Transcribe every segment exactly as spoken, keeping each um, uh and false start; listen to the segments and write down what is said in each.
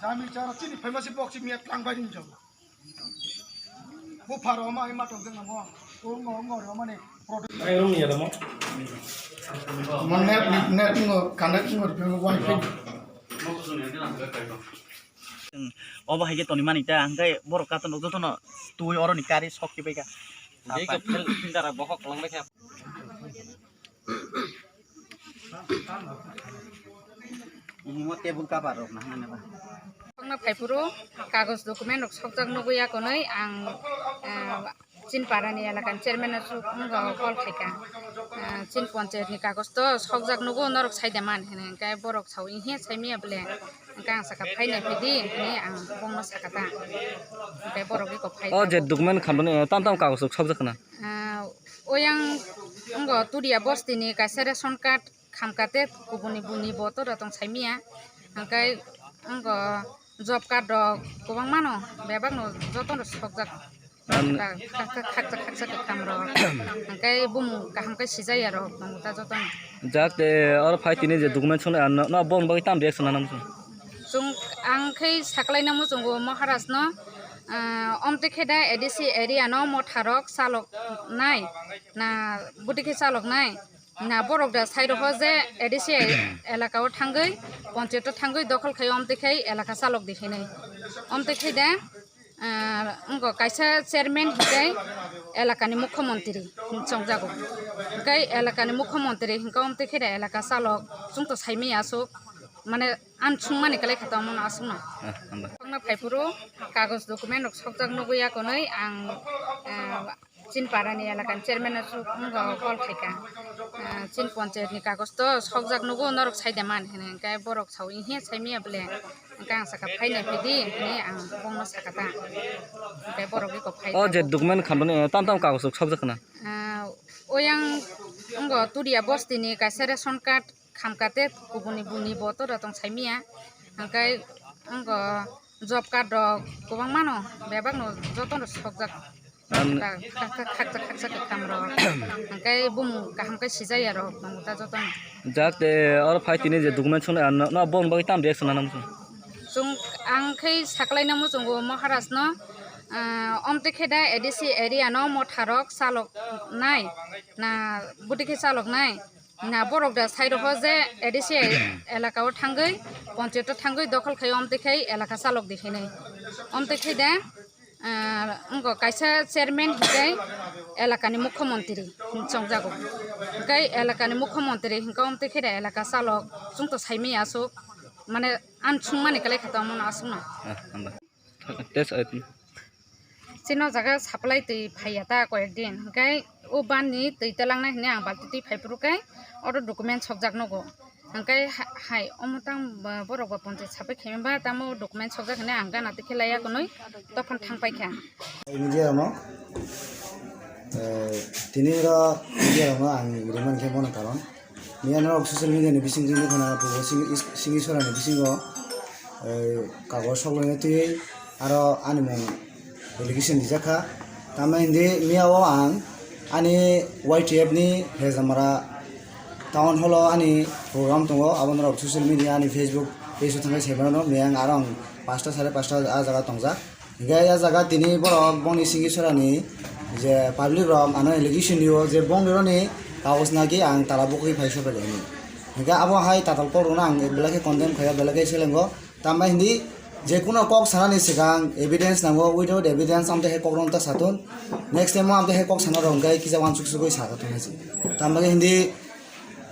Jami chara chini phaima se box miya tlang bai ring jabo. Bu pharo ma ima tong jeng mo. Ko ngo ngo ro mane product. Ai rong ya mo. Mo net net ngo connect ngo ro wifi. Obo hai khe toni mani ta, hingke borok katon rok jotono twi oroni kari sok kibai kha. Jai khe phil-, filter rok bohok kwlwng bai kha. Omo table cover rok nahna neba. Phaiphuru kagoj document rok sokjak nugwi ya konwi ang, eh, Chin parani elakani chairman no suk wngkha, call khaikha. Ah, chin ponchayat ni kagoj to sokjak nugo, norok saida man hwnwi, hwnkhe borok sao, "Ihe, saimaya bole?" Hwnkhe ang sakha, "Phainai phaidi," hwnwi ang bongno sakha ta. Hwnkhe borok eko phai O je tabuk. Document khandoni, eh, tam tam kagoj rok sokjak khna? Ah, oyang wngkha Turia bosti ni kaisa ration card khamkha, tei kubuni buni bo to da tong saimaya. Hwnkhe wngkha job card rok kwbangma no, bebak no joto no sokjak. An- Khaksa, khaksa, khaksa khe kam rok. Hwnkhe bumung kaham khe sijaya rok tongo ta joto no. Jak te oro phai tini je document swngnai, no, no, bongni bagwi tam reaction nang? Chwng ang khe saklaina muchungo Maharaj no, ah, omtwi khe da A D C area no motha rok chalok nai, na bwtwi khe chalok nai. Na borok da sai rokho je A D C elaka o thangwi, ponchayat o thangwi dokhol khai, omtwi khai elaka chalok di hinwi. Omtwi khai da, ah, wngkha kaisa chairman hinkhe elaka ni mukhyamantri chongjago. Hinkhe elaka ni mukhyamantri hinkhe omtwi khai da elaka chalok chwng to saimaya aswk, mane, ang chwngmani kwlai kha tongmano aswkno. Ah, hambai. Phaiphuru kagoj document rok sokjak nugwi ya konwi ang, ah, Chin parani elakani chairman no suk wngkha, call khaikha. Ah, chin ponchayat ni kagoj to sokjak nugo, norok saida man hwnwi, hwnkhe borok sao, "Ihe, saimaya bole?" Hwnkhe ang sakha, "Phainai phaidi," hwnwi ang bongno sakha ta. Hwnkhe borok eko phai O je tabuk. Document khandoni, eh, tam tam kagoj rok sokjak khna? Ah, oyang wngkha Turia bosti ni kaisa ration card khamkha, tei kubuni buni bo to da tong saimaya. Hwnkhe wngkha job card rok kwbangma no, bebak no joto no sokjak. An- Khaksa, khaksa, khaksa khe kam rok. Hwnkhe bumung kaham khe sijaya rok tongo ta joto no. Jak te oro phai tini je document swngnai, no, no, bongni bagwi tam reaction nang? Chwng ang khe saklaina muchungo Maharaj no, ah, omtwi khe da A D C area no motha rok chalok nai, na bwtwi khe chalok nai. Na borok da sai rokho je A D C elaka o thangwi, ponchayat o thangwi dokhol khai, omtwi khai elaka chalok di hinwi. Omtwi khai da, ah, wngkha kaisa chairman hinkhe elakani mukhyamantri chongjago. Hinkhe elakani mukhyamantri hinkhe omtwi khai da elaka chalok chwng to saimaya aswk, mane, ang chwngmani kwlai kha tongmano aswkno. Ah, hambai. Test item. Chini o jaga supply twi phaiya ta koyek din, hwnkhe o ban ni twi talangnai hwnwi ang balti twi phaiphuru khe oro document sokjak nugo. Hwnkhe ha-, hai omo tang ba-, borok ba ponchayat sapai khaima ba tamo document sokjak hwnwi ang gana twi khe laiya kwnwi tophan thang paikha. Media rokno, eh, tini oro media rokno ang rimani khe bono karon. Miya norok social media ni bising twi nukha na, Singi, Singisora ni bisingo, eh, kagoj soklaina twi aro ani mung allegation rijak kha. Tamo hindi miya o ang ani Y T F ni Hezamara town hall o ani program tongo, abo norok social media ani Facebook page o thangwi sai mano, miya ang aro ang pasta sare pasta a jaga tongjak. Hingke ya jaga tini borok bongni Singisora ni je public rok ano allegation rio je bongni roni kagoj nagi ang tala bukui phai sopai laini. Hingke abo hai tatal kok rokno ang belai khe condemn khaio, belai khe selengo. Tamo hindi je kuno kok sanani swkang evidence nango, without evidence amte hai kok rok ta satun. Next time o amte hai kok sana rok hingke kisa wansuk sugui sa ka thung hai se. Tamo hindi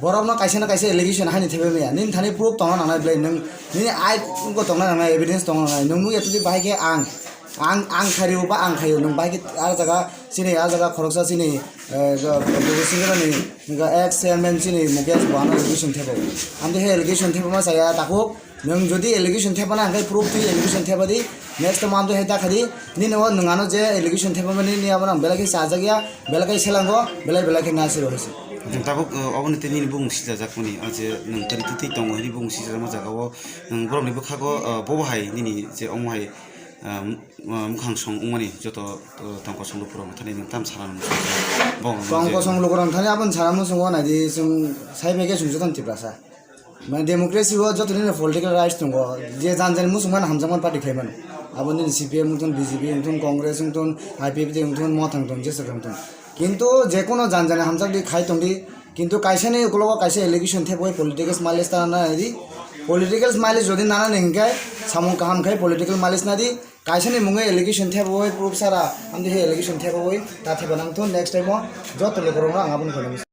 Borokno kaisa na kaisa allegation haini thepamaya. Nini thani proof tongna nangnai belai nwng, nini ai bo tongna nangnai, evidence tongna nangnai. Nwng nukya twi bahai khe ang, ang, ang khario ba ang khaio, nwng bahai khe ah jaga chini, ah jaga khoroksa chini, eh, jo-, Bugo Singrani, nokha ex chairman chini Mukesh bo ano allegation thepo. Amtwi khe allegation thepama chaya takhuk. Nwng jodi allegation thepana hwnkhe proof twi allegation thepadi, next time amtwi hai dakhadi, nini o nwng ano je allegation thepamani nini abono ang belai khe chajakya, belai khe selango, belai belai khe nasiro hai se. Nwng tabuk, uh, oboni tei nini bumung sijajakmani, ah, je nwng kwrwi twi twi tongo hwnwi bumung sijajakma jaga o, nwng borokni bwkhago, uh, bobo hai nini je omo hai ah, mukhang song wngmani joto, ah, tong kosong lukurok thani nwng tam sana muchungo. Tong kosong lukurok thani aboni sana muchungo naidi chwng sai bai khe chwng jotono Tiprasa. Mane democracy o joto nini political rights tongo, je jan jani muchung mano hamjakmani party khai mano. Abo nini C P M wngthun, B J P wngthun, Congress wngthun, I P F T wngthun, Motha wngthun, jesa wngthun. Kintu je kono jan jani hamjak di khai tong di, kintu kaisa ni ukulogo kaisa allegation thepoi political mileage ta nana di, political mileage jodi nana ni hinkhe samung kaham khai political mileage na di, kaisa ni mungwi allegation thepoi proof sara, amdi he allegation thepoi ta thepa nangthun, next time o joto lukurokno ang aboni khorang